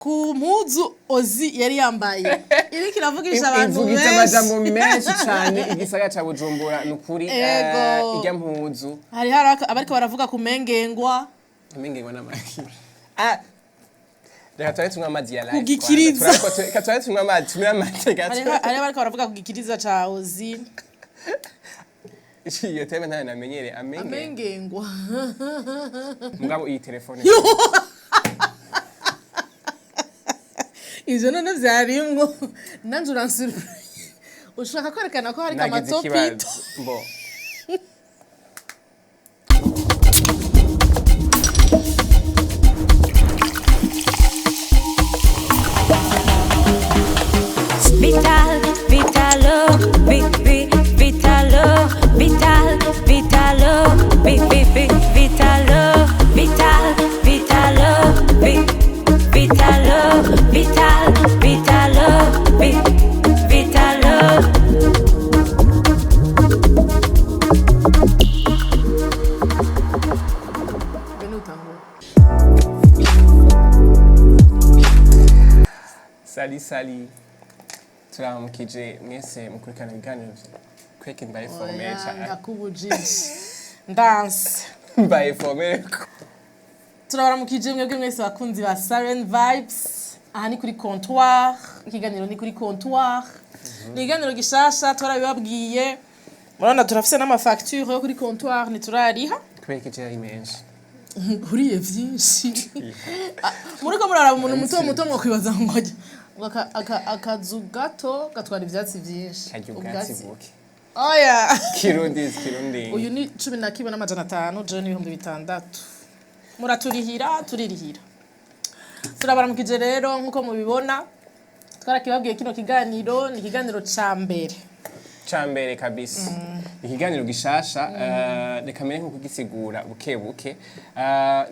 Ku mpuzu Ozi yari yambaye iriko iravugisha abantu Ivugitse benshi. Amajambo menshi cane. Igisagara ca Bujumbura nukuri. Ego. Irya mpuzu. Hari abariko baravuga ku mengengwa. Amengengwa n'amaki? Ah, reka tuare tunywa amazi ya live. Kugikiriza. Kwanza. Reka tuare tunywa amazi, tumire amate gato. Hari abariko baravuga ku gikiriza ca Ozi. Iyo teme ntayo namenyereye, amenge. Amengengwa. Mugabo iyi telefone. Ivyo none vyarimwo, nanje uransurprise, ushaka kwerekana ko hariko Nagize amatopito. ikibazo mbo. Vital, vitalo, vi, vi, vitalo, vital, vitalo, vi, vi, vi, vitalo, vital, vitalo, vi, vitalo, vital, vitalo, vi, vitalo. Bene utangura. Sali sali, turamukije mwese mukurikirana ibiganiro kweke mbaye formé Oya, cane. Ndakubujije ndanse. Mbaye formé. Turabaramukije mwebwe mwese bakunzi ba Siren Vibes. Aha ni kuri Comptoir, ikiganiro ni kuri Comptoir, ni ikiganiro gishasha, twarabibabwiye. Murabona turafise n'amafacture yo kuri Comptoir, ntiturariha. Kubera iki ari menshi? Uriye vyinshi. Ah, muriko muraraba umuntu muto muto, mwokwibaza ngo ngo akazu gato gatwara ivyatsi vyinshi. Karya ubwatsi buke. Oya. Kirundi is Kirundi. Uyu ni 11,500, jewe n'6000. Muraturihira, turirihira. Turabaramukije rero. Nk'uko mubibona, twarakibabwiye, kino kiganiro ni ikiganiro ca mbere. Cambere kabisa, ikiganiro gishasha. Reka mbere nko kugisigura buke buke.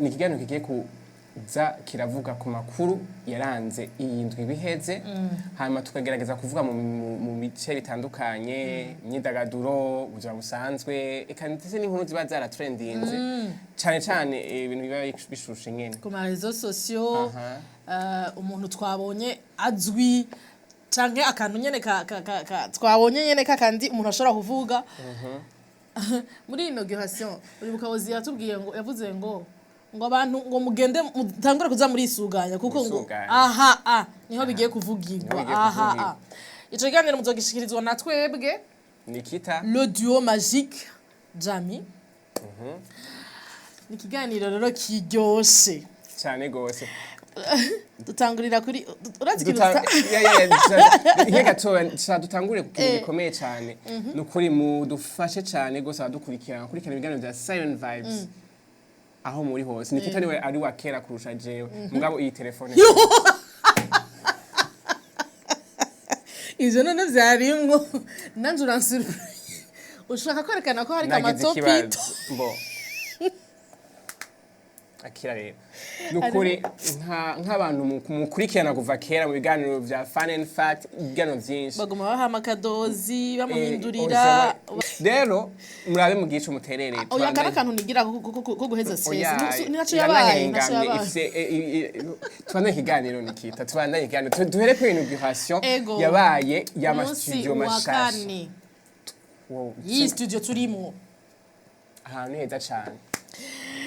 Ni ikiganiro kigiye kuza kiravuga ku makuru yaranze iyi ndwi biheze, hanyuma tukagerageza kuvuga mu bice bitandukanye: imyidagaduro, ubuzima busanzwe, eka ndetse n'inkuru ziba zaratrendinze cane cane, ibintu biba bishushe nyene ku ma réseaux sociaux. Umuntu twabonye azwi canke akantu nyene twabonye nyene kakandi umuntu ashobora kuvuga muri inauguration. Uribuka Ozi yatubwiye ngo, yavuze ngo abantu ngo mugende mutangure kuza murisuganya, kuko ngo Mwisuganye. Aha a niho bigiye kuvugirwa. Niho bigiye Aha kuvugirwa. a ico kiganiro muzogishikirizwa na twebwe. Nikita. Le duo magique Jami. Ni ikiganiro rero kiryoshe. Cane gose. Dutangurira kuri, urazi ikintu Ihe gatoya dutangure ku kintu gikomeye cyane. Ni ukuri mudufashe cyane rwose abadukurikirana, gukurikirana ibiganiro bya Siren Vibes aho muri hose. Nikita niwe ari wa kera kurusha jewe, mugabo iyi telefone. Ivyo none vyarimwo, nanje uransurprise, ushaka kwerekana ko hariko Nagize amatopito. ikibazo mbo. Akira rero, ni ukuri nk'abantu mukurikirana kuva kera mu biganiro bya Fun and Fact, ibiganiro byinshi. Baguma baha akadozi, bamuhindurira. Rero murabe mugice umuterere. Oya, aka n'akantu nigira ko guheza stress. Ni naco yabaye, naco Yaranahengamye. yabaye. Ifise tubandanye ikiganiro, Nikita, tubandanye ikiganiro. Duhere kuri inauguration Ego. yabaye y'ama Umunsi studio wa mashasha. kane Wow, y'iyi studio turimwo. Ahantu ni heza cane.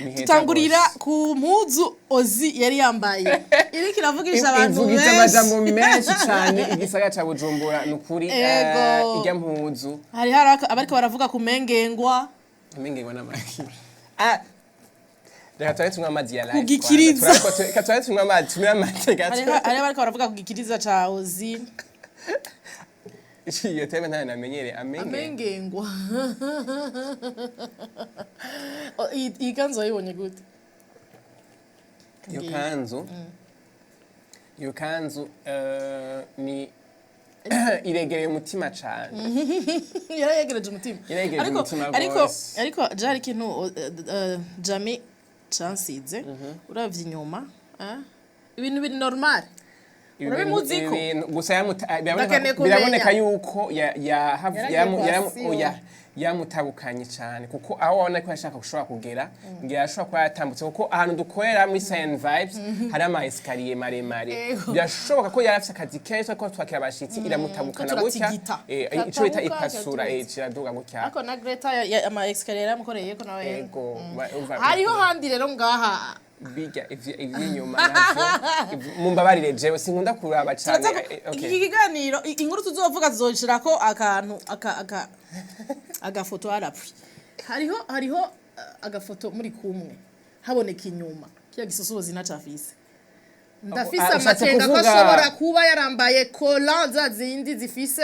Ni heza Dutangurira gose. ku mpuzu Ozi yari yambaye iriko iravugisha abantu Ivugitse benshi. amajambo menshi cane. Igisagara ca Bujumbura nukuri. Ego. Irya mpuzu. Hari abariko baravuga ku mengengwa. Amengengwa n'amaki? Ah, reka tuare tunywa amazi ya live. Kugikiriza. Kwanza. Reka tuare tunywa amazi, tumire amate gato. Hari abariko baravuga ku gikiriza ca Ozi. Iyo teme ntayo namenyereye, amenge. Amengengwa. Oh, iyi kanzu wayibonye gute? Iyo kanzu ni iregereye umutima cane. Yarayegereje umutima. Yarayegereje Ariko umutima ariko gose. ariko je hari ikintu Jami cansize. Uravye inyuma, eh? Ibintu biri normal. Ibi Urabimuziko? gusa Ndakeneye kumenya. biraboneka yuko Yaragiye kwa Siyo. oya, yamutabukanye cyane, kuko aho wabona ko yashaka gushobora kugera, ngira yashobora kuba yatambutse, kuko ahantu dukorera muri Cyan Vibes hari ama escalier maremare. Birashoboka ko yari afise akazi kenshi ko twakira abashitsi, iramutabukana Ko gutya. turatigita. Ico bita Tatabuka, ipasura, kiraturutse. Kiraduga gutya. Ariko na Greta ama escalier yaramukoreye ko nawe. Ego, Hariho handi rero ngaha. Bijya ivy'inyuma navyo, mumbabarire, jewe sinkunda kuraba cane. Turaza Okay. Iki kiganiro, inkuru tuzovuga, tuzoshirako akantu aka agafoto arapfi. Hariho agafoto muri kumwe, haboneka inyuma kiya gisusuzi nacafise. Ndafise Ah, ushatse amakenga ko ashobora kuba yarambaye collant za zindi zifise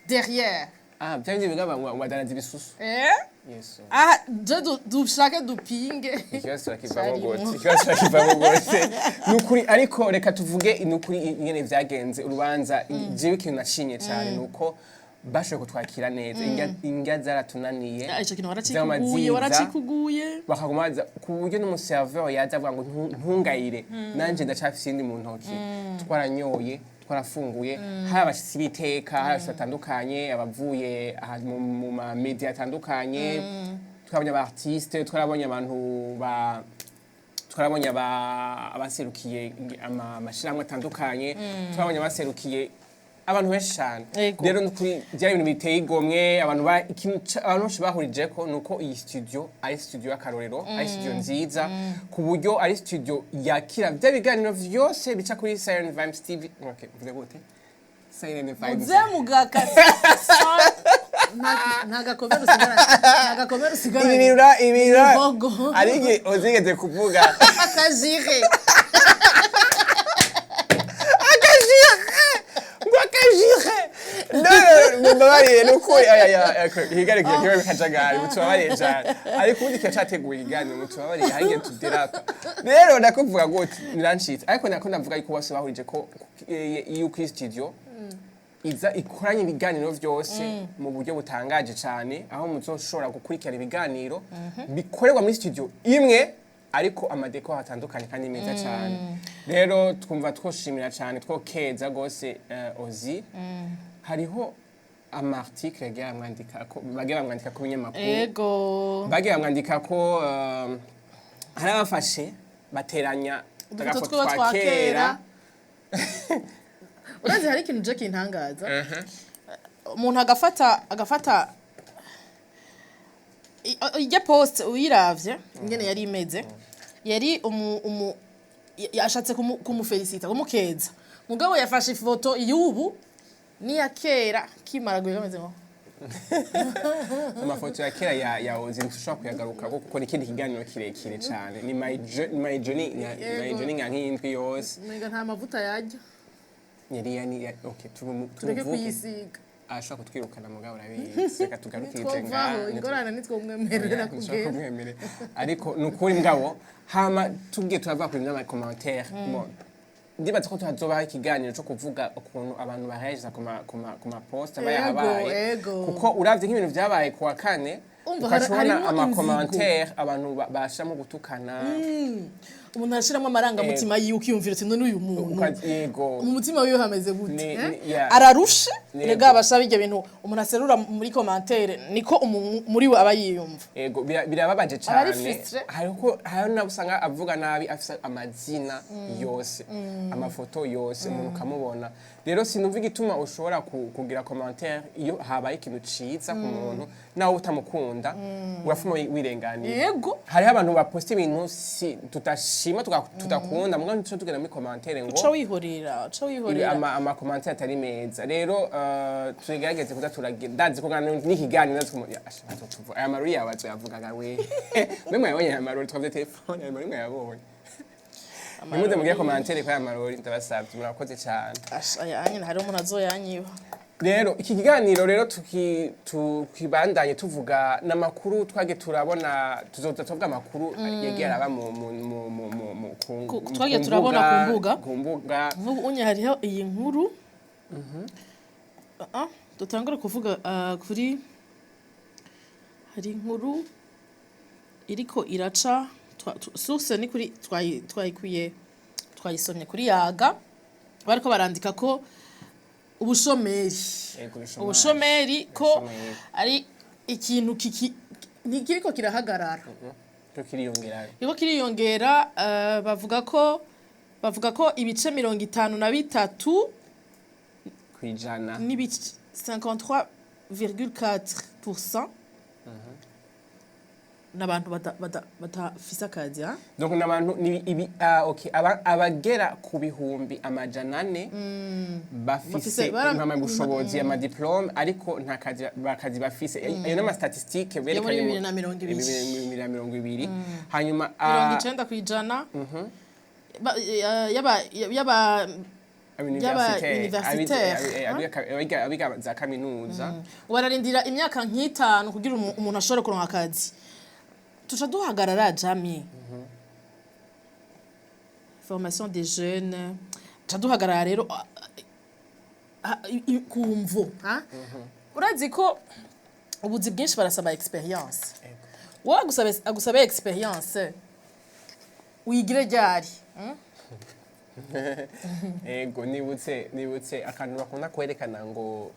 derrière. Ah, bya bindi biga ngo badanaza ibisusu. Eh. Yesu. Ah, je dushake dupinge. Ikibazo turakivamo Carimo. gose, ikibazo turakivamo gose, nukuri. Ariko reka tuvuge nukuri ingene vyagenze urubanza. Jewe ikintu nashimye cyane nuko bashoboye kutwakira neza. Indya zaratunaniye. Ah, ico kintu Zama waracikuguye. ziza, Waracikuguye. bakaguma baza, ku buryo n'umuserveur yaza avuga ngo "Ntungayire, nanje ndacafise iyindi mu ntoki." Twaranyoye, twarafunguye, hari abashitsi b'iteka, hari abashitsi batandukanye, abavuye aha mu ma media atandukanye. Twabonye aba artiste, twarabonye abantu ba twarabonye abaserukiye amashirahamwe atandukanye, twabonye abaserukiye abantu benshi cyane. Rero nukuri byari ibintu biteye igomwe. Abantu ikintu abantu benshi bahurijeko nuko iyi studio ari studio y'akarorero, ari studio nziza, ku buryo ari studio yakira bya biganiro vyose bica kuri Siren Vibes TV. Okay, mvuze gute? Siren Vibes. Muze mugakata, nta gakomere usigara, nta gakomere usigara. Ibi bintu ibi bintu Umuhogo. ari igihe uzigeze kuvuga. Akajire. Akajire, ngo akajire. No, mumbabarire, nukuri aya ya ikiganiro kigiye kiba kajagari, mutubabarire cyane. Ariko ubundi kiba categuye ikiganiro, mutubabarire, hari igihe tuderapa. Rero ndakuvuga gute, birancitse, ariko nako ndavuga yuko bose bahurije ko yuko iyi studio iza ikoranye ibiganiro vyose mu buryo butangaje cyane, aho muzoshobora gukurikirana ibiganiro bikorerwa muri studio imwe, ariko ama décor atandukanye kandi meza cyane. Rero twumva twoshimira cyane, twokeza gose Ozi. Hariho ama article yagiye aramwandika ko, bagiye bamwandika ku binyamakuru. Bagiye bamwandika ko hari abafashe bateranya udufoto agafoto twiwe twa twa kera. Kera. Urazi hari ikintu je kintangaza, umuntu agafata irya post, uyiravye ingene yari imeze, yari umu yashatse kumufelicita, kumukeza, mugabo yafashe ifoto y'ubu n'iya kera kimaraguye kameze nko Amafoto ya kera ya Ozi ntushobora kuyagaruka kuko ni ikindi kiganiro kirekire cyane. Ni my journey, my journey nka nk'indwi yose. Umenga nta mavuta yarya. Yari yani okay, Tureke tumuvuge. kuyisiga. Ashobora kutwirukana, mugabo urabizi, reka tugarukirize. Nitwovaho. Ngaha. Ingorane nitwomwemerera Ntushobora kugenda. kumwemerera, ariko ni ukuri mugabo hama tubwiye turava kuri n'ama commentaire. Bon, ndibaza ko tuhazobaho ikiganiro cyo kuvuga ukuntu abantu baheza ku ma post aba yahabaye. Kuko uravye nk'ibintu vyabaye ku wa kane, Umva, ukaca ubona harimwo ama inzigo. commentaire abantu bashiramo gutukana. Umuntu arashiramo amarangamutima yiwe, ukiyumvira uti: "None uyu muntu Yego. mu mutima wiwe hameze gute?" Eh? Yeah. Ararushe. Rega abasha bijya bintu umuntu aserura muri commentaire, niko muri we aba yiyumva. Ego, birababaje Aba ari cyane. frustré. Hariho nabo usanga avuga nabi, afise amazina yose, amafoto yose, umuntu ukamubona. Rero sinumva igituma ushobora kugira commentaire iyo habaye ikintu ciza ku muntu, nawe utamukunda, urafuma wirenganira. Hariho abantu baposta ibintu si tutashima, tudakunda, mugabo ntico tugenda muri commentaire ngo Uca wihorera, uca wihorera. Ama commentaire atari meza. Rero tugerageze kuza turagira, ndazi ko ngana n'ikiganiro, ndazi ko asha, azotuvuga aya marori yawe, azoyavugaga we. Mwe mwayabonye aya marori? Twavye telefone, aya marori mwayabonye? Nimuze mugire commentaire kuri aya marori, ndabasavye. Murakoze cyane. Asha, aya nyine hariho umuntu azoyanyiba. Rero iki kiganiro rero tukibandanye tuvuga n'amakuru twagiye turabona, tuzoza tuvuga amakuru yagiye araba mu mu mu mu mu mu ku Twagiye turabona ku mbuga. Ku mbuga. Nk'ubu unye hariho iyi nkuru. Ah, dutangure kuvuga kuri hari inkuru iriko iraca source ni kuri twayikuye, twayisomye kuri Yaga. Bariko barandika ko ubushomeri, Yego, ubushomeri. Ubushomeri ko Ubushomeri. ari ikintu kiki ntikiriko kirahagarara. Cyo kiriyongera. Kiriko kiriyongera. Bavuga ko ibice 53 kwijana n'ibice 53,4% n'abantu badafise akazi, ha? Donc n'abantu ni ibi, ah, okay, abagera ku 400,000 bafise impamyabushobozi, amadiplome, ariko nta kazi bakazi bafise. Ayo n'ama statistique Yo muri berekanye 2020. 2020. Hanyuma 90% yaba universitaire, universitaire, abiga za kaminuza. Bararindira imyaka nk'itanu kugira umuntu ashobore kuronka akazi. Tuca duhagarara jami formation des jeunes, tuca duhagarara rero ku mvo, ha? Urazi ko ubuzi bwinshi barasaba expérience. Wowe agusaba expérience uyigire ryari? Ego, nibutse akantu bakunda kwerekana ngo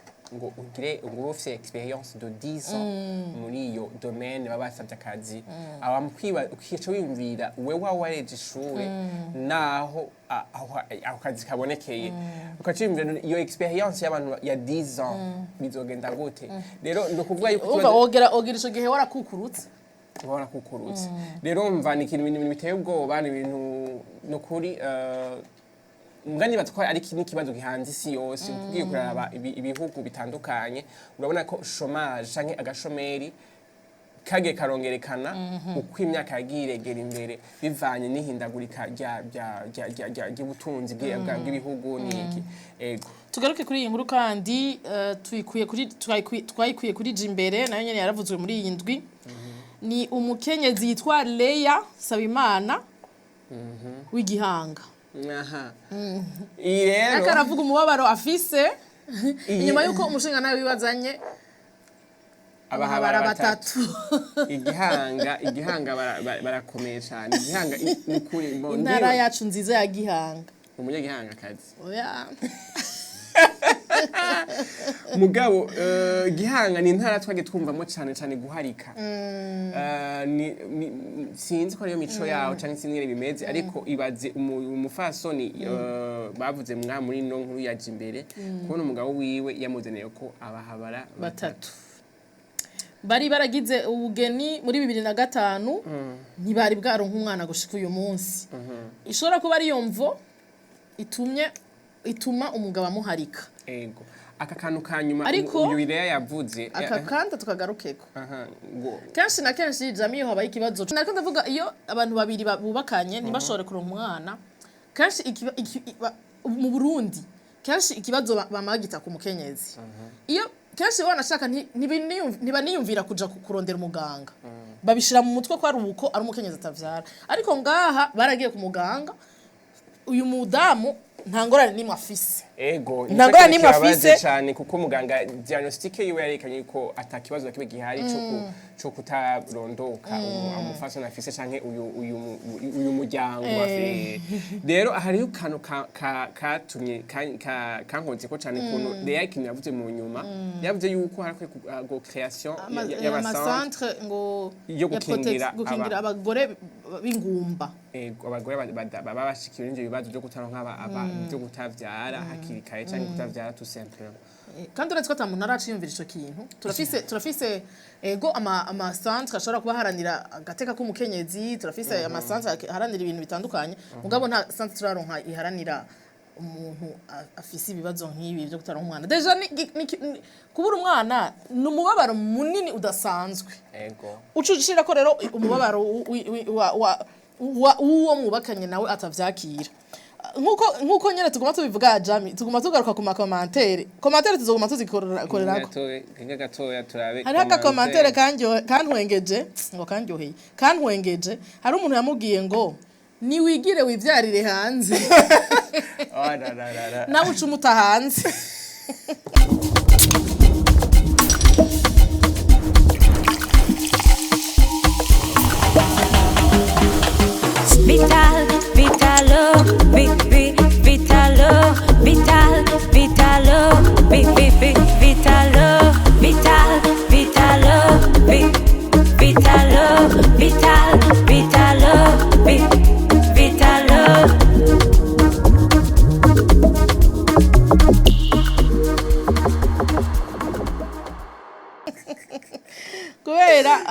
ugire ngo ube ufise expérience de 10 ans muri iyo domaine baba basabye akazi. Aba mukwiba ukica wiyumvira wewe waba wareje ishure naho aho kazi kabonekeye, ukaca wiyumvira iyo expérience y'abantu ya 10 ans bizogenda gute. Rero ni ukuvuga yuko Umva, wogera ico gihe warakukurutse. Ubona kukurutse. Rero mva ni ikintu, ibintu biteye ubwoba, ni ibintu ni ukuri mbwa nibaza ko ari n'ikibazo gihanze isi yose. Ugiye kuraba ibihugu bitandukanye, urabona ko chômage canke agashomeri kagiye karongerekana uko imyaka yagiye iregera imbere, bivanye n'ihindagurika ry'ubutunzi bw'ibihugu n'iki. Ego. Tugaruke kuri iyi nkuru kandi, twayikuye kuri Jimbere, nayo nyene yaravuzwe muri iyi ndwi. Ni umukenyezi yitwa Leya Sabimana w'Igihanga. Aha, iyi rero Ariko aravuga umubabaro afise inyuma y'uko umushinga nawe wibazanye abahabara abahabara batatu. Batatu. Igihanga barakomeye cyane. Igihanga ni ukuri Intara yacu nziza ya Gihanga. Umunyagihangakazi. Oya. Mugabo Gihanga ni intara twagiye twumvamo cyane cyane guharika. Sinzi ko ariyo mico yaho cyangwa sinzi ingene bimeze, ariko ibaze umufasoni bavuze mwa muri no nkuru yaje imbere kubona umugabo wiwe yamuzaniye ko abahabara batatu. Bari baragize ubugeni muri 2005, ntibari bwaronka umwana gushika uyu munsi. Ishobora kuba ariyo mvo itumye ituma umugabo amuharika. Ego, aka kantu ka nyuma uyu Leya yavuze. Aka kandi tukagarukeko. Aha, ngo Kenshi na kenshi jami, iyo habaye ikibazo, nariko ndavuga, iyo abantu babiri bubakanye ntibashobore kuronka umwana, kenshi mu Burundi kenshi ikibazo bamagita ku mukenyezi. Iyo kenshi wanashaka ntibaniyumvira kuja kurondera umuganga, babishira mu mutwe ko ari uko ari umukenyezi atavyara. Ariko ngaha baragiye ku muganga, uyu mudamu nta ngorane n'imwe afise. Ego. Nta ngorane n'imwe Kibabaje afise. cyane, kuko muganga diagnostic yiwe yerekanye ko ata kibazo na kimwe gihari cyo kutarondoka umufasoni afise canke uyu muryango afise. Rero hariho akantu katumye kankoze ko cyane, ukuntu Leya ikintu yavuze mu nyuma, yavuze yuko harakwiye go création y'amacentre Amacentre ngo yo ya gukingira gukingira abagore b'ingumba. Ego, abagore baba bashikiwe n'ivyo bibazo byo kutaronka byo kutavyara hakiri kare canke kutavyara tout simplement. Kandi uretse ko ata muntu araciyumvira ico kintu, turafise ego ama centre ashobora kuba aharanira agateka k'umukenyezi, turafise ama centre aharanira ibintu bitandukanye, mugabo nta centre turaronka iharanira umuntu afise ibibazo nk'ibi byo kutaronka umwana. Déjà kubura umwana ni umubabaro munini udasanzwe. Uca ushira ko rero umubabaro w'uwo mwubakanye nawe atavyakira. Nkuko nyene tuguma tubivuga jami, tuguma tugaruka ku macommentaires, commentaires tuzoguma tuzikorerako. Gatoya gatoya turabe. Hariho agacommentaire kantwengeje, ngo kandyoheye, kantwengeje. Hari umuntu yamubwiye ngo niwigire wivyarire hanze, Oh, la, la, la, la. nawe uca umuta hanze. Vital, vitalo, vi, vi, vitalo.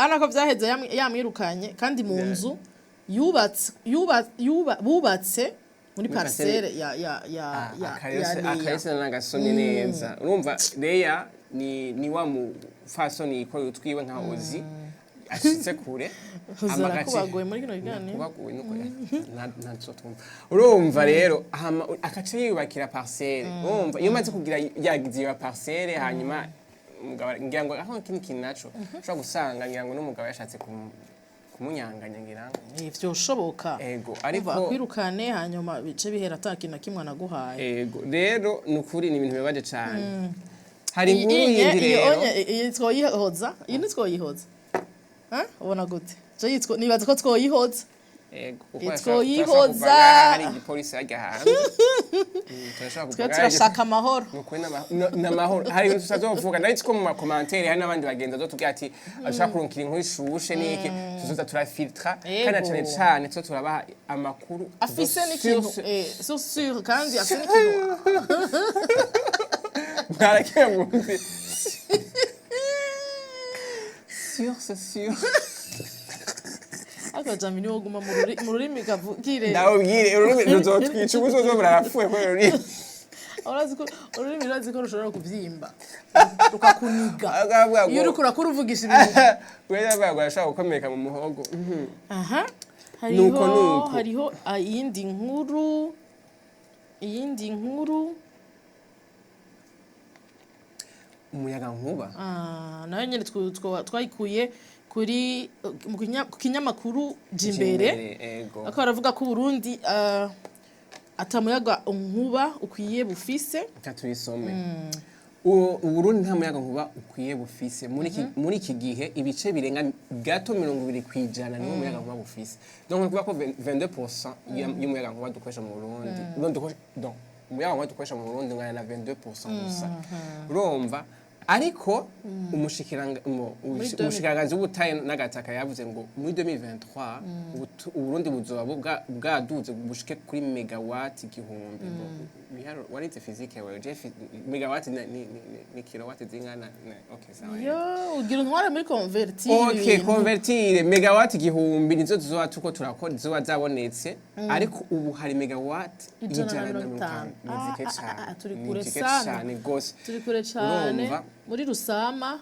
Urabona ko vyaheze yamwirukanye kandi mu nzu yubatse bubatse muri Muri parcelle ya ya Leya. Akayose nagasomye neza. Urumva Leya ni wa mufasoni yikorera utwiwe nka Ozi ashitse kure. Zarakubagoye muri kino kiganiro. Kubagoye nuko ntazo twumva. Urumva rero hama akaca yiyubakira parcelle. Urumva iyo umaze kugira yagize iyo parcelle, hanyuma umugabo ngira ngo aho kindi kintu naco ushobora gusanga ngira ngo n'umugabo yashatse kumunyanganya ngira ngo. Vyoshoboka. Ego. Ariko Ariko akwirukane, hanyuma bice bihera ata kintu na kimwe anaguhaye. Ego rero ni ukuri ni ibintu bibabaje cane. Hari Iyi inkuru yindi iyi rero. onye iyi twoyihoza, iyi ntitwoyihoza. Eh? Ubona gute? Je yitwo nibaza ko twoyihoza. Ego, kuko Itwo turashobora yihoza. kuva ngaha hari igipolisi hajya hanze. Turashobora kuva Twe ngaha. turashaka amahoro. Ni ukuri n'amahoro. Hari ibintu tutazovuga. Ndabizi ko mu ma commentaires hari n'abandi bagenzi bazotubwira ati ashaka kurunkira inkuru ishushe n'iki. Tuzoza turafiltra kandi na cane cane tuzo turabaha amakuru Afise de n'ikintu source. Source sûre, kandi afise n'ikintu. Mwarakiye mwumve source sûre. Ariko jambo niwo guma mu rurimi kavukire. Ndawubwire ururimi ruzotwica, ubu uzoza burarapfuye kubera ururimi. Urazi ko ururimi, urazi ko rushobora kubyimba rukakuniga Akavuga ngo- iyo uriko urakura uvugisha ibintu. Kubera avuga ngo arashobora gukomereka mu muhogo. Aha hariho Nuko nuko. Hariho iyindi nkuru, iyindi nkuru. Umuyaga nkuba. Ah, nayo nyene twayikuye kuri ku kinyamakuru Jimbere. Ego. Ariko baravuga ko Burundi atamuyaga nkuba ukwiye bufise. Reka tuyisome. Uburundi nta muyaga nkuba ukwiye bufise muri iki gihe. Ibice birenga gato 20% niwo muyaga nkuba bufise. Donc ni ukuvuga ko 22% y'umuyaga nkuba dukoresha mu Burundi, donc umuyaga nkuba dukoresha mu Burundi ungana na 22% gusa. Urumva ariko umushikiranganji w'ubutare n'agataka yavuze ngo muri 2023 Uburundi buzoba bwaduze bushike kuri megawati 1000. Warize physique wewe? Je megawati ni kilowati zingana okay, sawa. Yo ugira intware muri convertir. Okay, convertir megawati 1000 nizo tuzoba tuko turakora, zizoba zabonetse, ariko ubu hari megawati 150. 150. Ni zike Ah, ah, ah, cane. turi Ni kure zike sana. cane gose. Turi kure cane. Urumva? Muri Rusama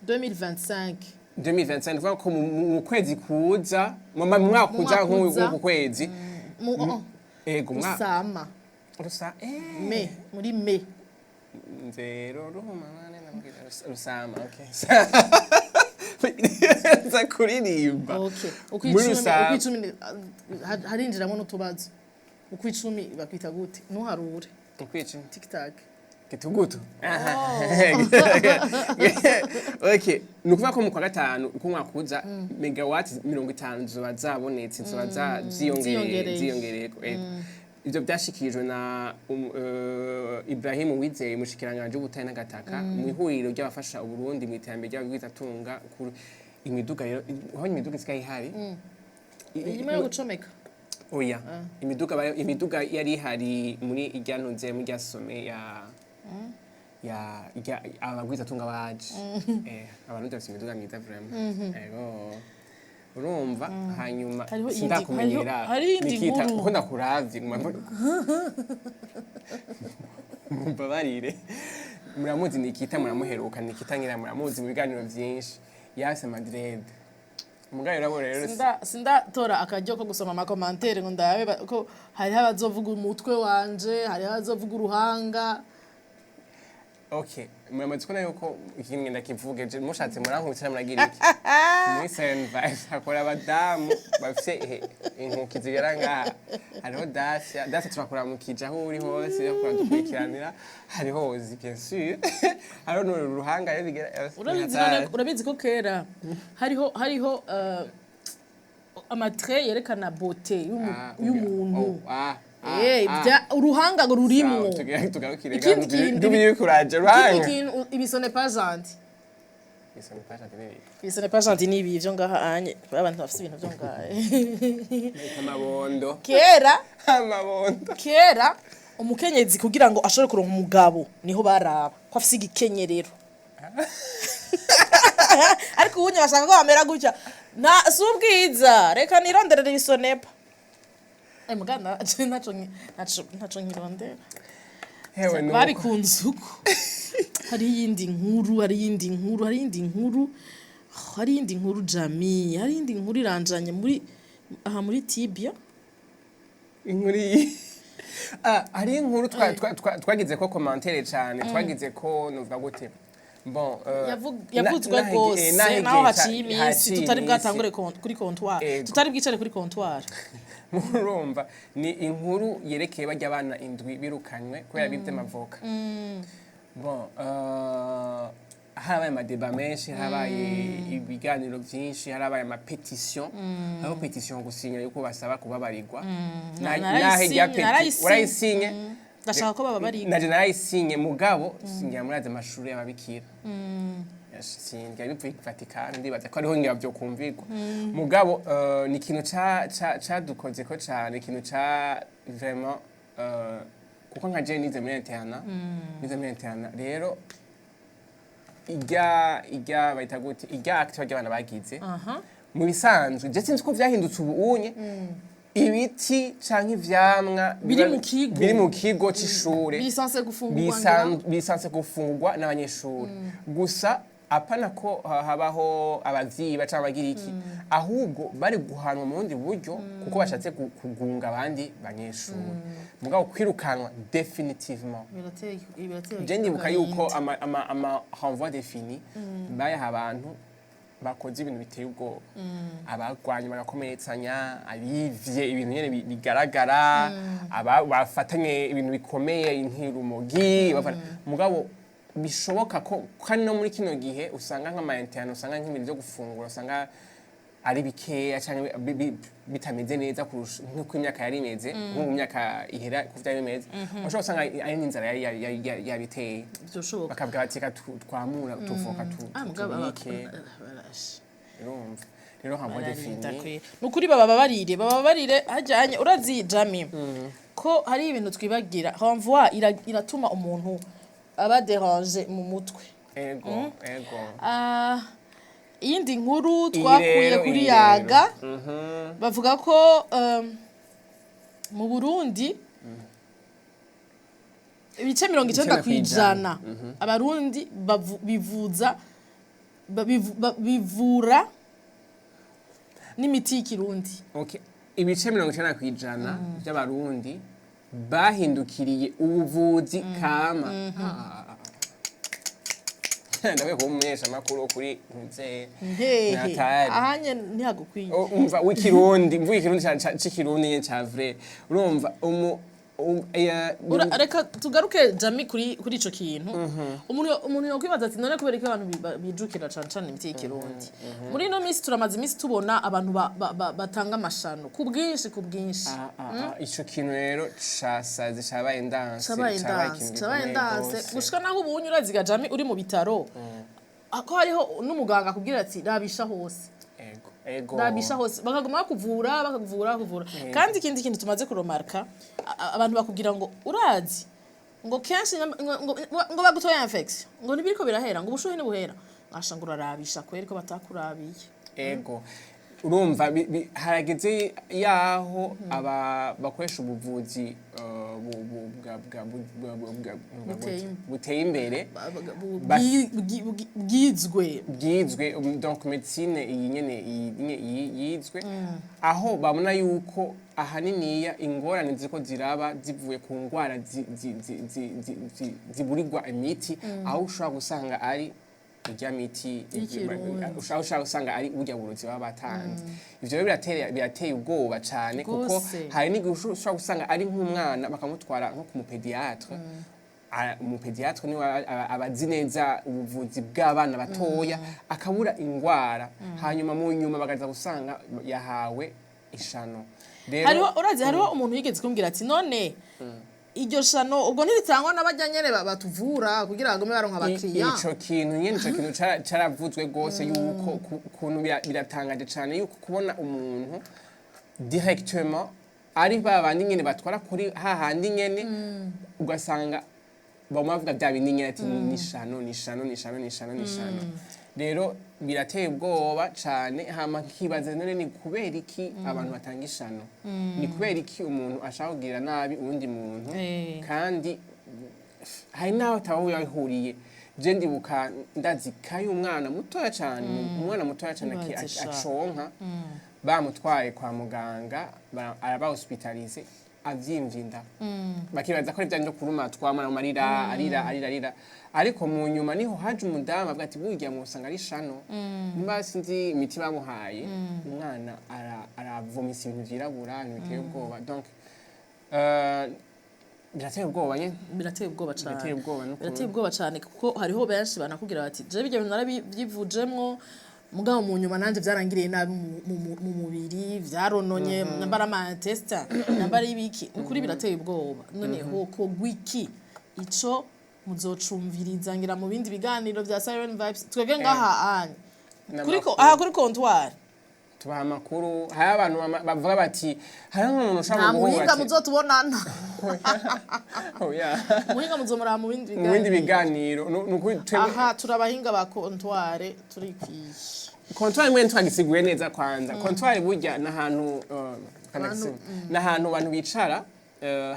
2025. 2025, ni ukuvuga ko mu kwezi kuza, mu mwaka Mu uza, mwaka uza. nk'uku kwezi. Mu oh, Ego, Rusama. Rusa Me muri me. Nzero ruhuma nane nabwira Rusama, okay, nza kuririmba. Okay. Muri Ukwicumi. Rusama. Ukwicumi harinjiramo n'utubazo. Ukwicumi bakwita gute? Ntuharure. Ukwica Tic tac. Kitugutu. Okay, ni ukuvuga ko mu kwa gatanu uko umwaka uza megawati 50 zizoba zabonetse, zizoba ziyongereye. Ziyongereye. Ziyongereye. Ego. Ivyo byashikirijwe na Ibrahim Uwizeye, umushikiranganji w'ubutare n'agataka, mu ihuriro ry'abafasha Uburundi mu iterambere ry'abagwizatunga imiduga. Rero aho imiduga isigaye ihari Inyuma yo gucomeka. Oya, imiduga imiduga yari ihari muri irya ntuze, muri irya some ya abagwizatunga baje. Abarundi bafise imiduga myiza vraiment. Ego, urumva hanyuma Hariho sindakumenyera. Hariho iyindi Nikita nkuru. uko ndakuravye nguma mumbabarire. Muramuzi Nikita, muramuheruka Nikita ngira muramuzi mu biganiro vyinshi, yase ama dreads umugabo urabona rero. Sindatora akaryo ko gusoma ama commentaires ngo ndabe ko hariho abazovuga umutwe wanje, hariho abazovuga uruhanga. Okay, muramaze kubona yuko ikintu ngenda kivuge je mushatse murankubitira muragira iki. Muri Seven Vibes hakora abadamu bafise inkuki zigera ngaha. Hariho Dacia, Dacia turakuramukije aho uri hose, dukurikirana. Hariho Ozi, bien sûr, hariho n'uruhanga rero bigera. Urabizi none, urabizi ko kera hariho ama traits yerekana beauté y'umuntu. Oh, ah, ah, ah. Uruhanga ngo rurimwo. Sawa, tugarukire. Ikindi kintu- Dubi kuraje Ikindi ruhanga. kintu, ibisone pas gentil. Isoni pasha tineri. Ibisone pas gentil ni ibi vyo ngaha anye abantu bafise ibintu vyo ngaha. Amabondo. Kera Amabondo. Kera umukenyezi kugira ngo ashobore kuronka umugabo niho baraba ko afise igikenyerero. Ariko ubunye bashaka ko bamera gutya, na si ubwiza. Reka nironderere ibisonepa. Mugana ntaco nkirondera. Hewe, nuko. Babikunze uko. Hari iyindi nkuru, hari iyindi nkuru, hari iyindi nkuru, hari iyindi nkuru, Jami, hari iyindi nkuru iranjanye muri aha muri tibia. Inkuru iyi. Ah, hari inkuru twagize ko commentaire cyane, twagize ko nuvuga gute, bon, Yavuzwe rwose naho naho igihe haciye iminsi haciye tutari iminsi. bwatangure kuri comptoir, tutari bwicare kuri comptoir. Murumva, ni inkuru yerekeye bajya abana indwi birukanywe kubera bibye amavoka. Bon, harabaye ama débats menshi, harabaye ibiganiro byinshi, harabaye ama pétitions, hariho pétition gusinya yuko basaba kubabarirwa. Narayisinye, narayisinye. Warayisinye? Ndashaka ko bababarirwa. Naje narayisinye, mugabo singira muri amashuri y'ababikira. Singira bivuye ku Vatican, ndibaza ko ariho ngira vyokumvirwa. Mugabo ni ikintu cadukozeko cane, ikintu ca vraiment, kuko nka je nize muri internat, nize muri internat. Rero irya bayita gute, irya acte barya abana bagize, mu bisanzwe je sinzi ko vyahindutse ubu unye, ibiti canke ivyamwa Biri mu kigo. biri mu kigo c'ishure bisanse gufungurwa. Bisanzwe gufungurwa n'abanyeshuri gusa, apana ko habaho abavyiba canke abagira iki, ahubwo bari guhanwa mu bundi buryo kuko bashatse kugunga abandi banyeshuri. Mugabo kwirukanwa définitivement, birateye je ndibuka yuko ama renvoi défini bayaha abantu bakoze ibintu biteye ubwoba, abagwanye bagakomeretsanya, abivye ibintu nyene bigaragara, bafatanye ibintu bikomeye nk'irumogi. Mugabo bishoboka ko kandi no muri kino gihe usanga nk'ama internats, usanga nk'ibintu byo gufungura usanga ari bikeya canke bitameze neza kurusha nk'uko imyaka yari imeze, nko mu myaka ihera uko vyari bimeze. Ushobora gusanga ari n'inzara yari yabiteye. Byoshoboka. Bakavuga bati reka twamura utuvoka mugabo tubike. Barashe. Urumva rero renvoi Bararinda défini. kwe. Ni ukuri bababarire, bababarire hajyanye. Urazi Jami, ko hari ibintu twibagira, renvoi iratuma umuntu aba dérangé mu mutwe. Ego. Ah, iyindi nkuru Iyi twakuye rero, kuri iyi Yaga, rero. Bavuga ko mu Burundi ibice 90 90 kw'ijana abarundi bivuza bivura n'imiti y'ikirundi. Okay. Ibice 90% by'abarundi bahindukiriye ubuvuzi kama. Ah. Ndabe kuba umumenyeshamakuru wo kuri ntuze. Hehe. Natali. Ahanye ntihagukwiye. Umva, w'ikirundi, mvuga ikirundi c'ikirundi nyene ca vrai. Urumva umu Reka tugaruke Jami kuri ico kintu. Umuntu yokwibaza ati none kubera ko abantu bijukira cane cane imiti y'ikirundi muri ino minsi? Turamaze iminsi tubona abantu batanga amashano ku bwinshi, ku bwinshi. Ah, ah, ah, ico kintu rero casaze, cabaye ndanse. Cabaye Cabaye ndanse. ikintu Cabaye gikomeye ndanse. gose. Gushika naho ubunye uraziga Jami, uri mu bitaro, ko hariho n'umuganga akubwira ati rabisha hose. Ego. Rabisha hose, bakaguma bakuvura, bakakuvura, bakuvura. Kandi ikindi kintu tumaze kuromarka, abantu bakubwira ngo urazi ngo kenshi ngo bagutoye infection, ngo ntibiriko birahera, ngo ubushuhe ntibuhera, ngasha ngo urarabisha kweri ko batakurabiye. Ego, urumva harageze yaho aba bakoresha ubuvuzi Buteye buteye imbere. Bwizwe. Bwizwe, donc médecine iyi nyene, iyi nyene yizwe, aho babona yuko ahaniniya ingorane ziriko ziraba zivuye ku ngwara ziburirwa imiti, aho ushobora gusanga ari irya miti y'ikirundi. Ushobora gusanga ari burya burozi baba batanze. Ivyo rero birateye ubwoba cane kuko hari n'igihe ushobora gusanga ari nk'umwana bakamutwara nko ku mu pédiatre. Umu pédiatre niwe aba azi neza ubuvuzi bw'abana batoya, akabura ingwara, hanyuma mu nyuma bakaza gusanga yahawe ishano. Rero Hariho, urazi, hariho umuntu yigeze kumbwira ati none iryo shano ubwo ntiritangwa n'abajya nyene batuvura kugira bagume baronka abakiriya? Ico kintu nyene, ico kintu caravuzwe rwose yuko ukuntu biratangaje cane yuko kubona umuntu directement ari ba bandi nyene batwara kuri hahandi nyene, ugasanga baguma bavuga bya bindi nyene ati ni shano, ni shano, ni shano, ni shano, ni shano. Rero birateye ubwoba cane. Hama nkibaza, none ni kubera iki abantu batanga ishano? Ni kubera iki umuntu ashaka kugirira nabi uwundi muntu? Kandi hari n'aho ataba yahuriye. Je ndibuka, ndazi kayo umwana mutoya cane, umwana mutoya cane Ibaze sha. aconka, bamutwaye kwa muganga, araba hospitalisé, avyimvye inda, bakibaza ko ari vya byo kurumatwa, umwana arira, arira, arira, arira. Ariko mu nyuma niho haje umudamu avuga ati: "Burya mwosanga ari shano." Nimba sinzi imiti bamuhaye, umwana aravomisa ibintu vyirabura, ibintu biteye ubwoba. Donc birateye ubwoba nyene. Birateye ubwoba cane. Birateye ubwoba n'ukuntu. Birateye ubwoba cane, kuko hariho benshi banakubwira bati: "Je bijya bintu narabyivujemwo, mugabo mu nyuma nanje byarangiriye nabi mu mubiri, vyarononye nambara ama intestins, nambara ibiki." Ni ukuri birateye ubwoba. None hoko gwiki ico muzocumviriza ngira mu bindi biganiro vya Siren Vibes. Twebwe ngaha anya kuri ko N'amakuru. Aha kuri comptoir Tubaha amakuru. Hari abantu bavuga bati hari nk'umuntu ushobora Nta guhura muhinga ati muzotubonana. Oya. Muhinga muzomuraba mu bindi Mu bindi biganiro. biganiro. Ni ukuri twebwe Aha turabahinga ba comptoir, turikwiye. Comptoir mwe twagisiguye neza. Kwanza comptoir burya n'ahantu n'ahantu abantu bicara.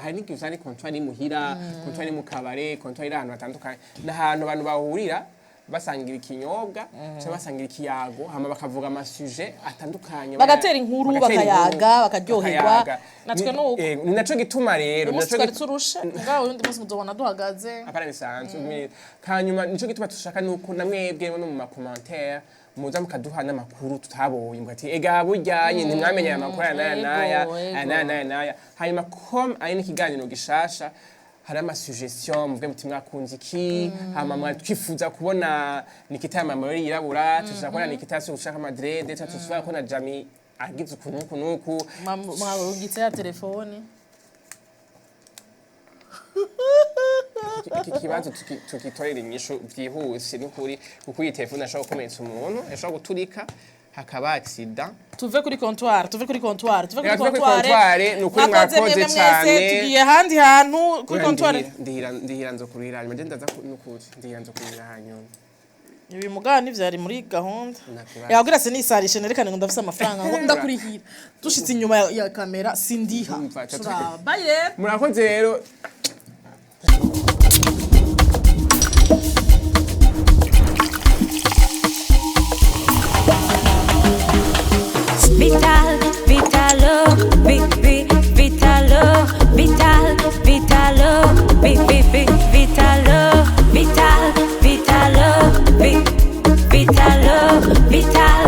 Hari n'igihe usanga ari comptoir iri muhira, comptoir iri mu kabare, comptoir iri ahantu hatandukanye. N'ahantu abantu bahurira basangira ikinyobwa cyangwa basangira ikiyago, hama bakavuga ama sujets atandukanye. Bagatera inkuru, Bagatera bakayaga, inkuru, bakaryoherwa. bakayaga. Natwe nuko. Ni naco gituma rero Uyu munsi naco twari turushe, mugabo uyundi munsi muzobona duhagaze. Apana, bisanzwe. Hanyuma nico gituma dushaka nuko namwebwe no mu ma commentaires muza mukaduha n'amakuru tutabonye, mugati: "Ega burya nyine ntimwamenye aya makuru aya n'aya n'aya, aya n'aya n'aya n'aya." Hanyuma comme ari n'ikiganiro gishasha, hari ama suggestions, muvuge muti: "Mwakunze iki?" Hama mwari twifuza kubona Nikita yambaye amayeri yirabura, tushaka kubona Nikita yasuye gushaka ama dreads, tushaka kubona Jami agize uku n'uku n'uku. Mwarungitse ya telefone. Iki kibazo tugitorera inyishu byihuse n'ukuri, kuko iyi telefone ashobora gukomeretsa umuntu, ashobora guturika hakaba accident. Tuve kuri comptoir, tuve kuri comptoir, tuve kuri Reka tuve kuri comptoir. comptoir, ni ukuri. Mwakoze Mwakoze mwebwe mwese. cane. Tugiye ahandi hantu kuri Oya, comptoir. Ndihira nzo kurihira hanyuma. Je ndaza n'ukuri ndihira nzo kurihira hanyuma. Ibi mugabo ntivyari muri gahunda. Nta kibazo. Yabwira sinisarishe nerekane ngo ndafise amafaranga, ngo ndakurihira. Dushitse inyuma ya kamera sindiha. Umva, Turaba. Bye rero. Murakoze rero. Vital, Vitalo, vi, vi, Vitalo, Vital, Vitalo, vi, vi, vi, Vitalo, Vital, Vitalo, vi, Vitalo, Vital.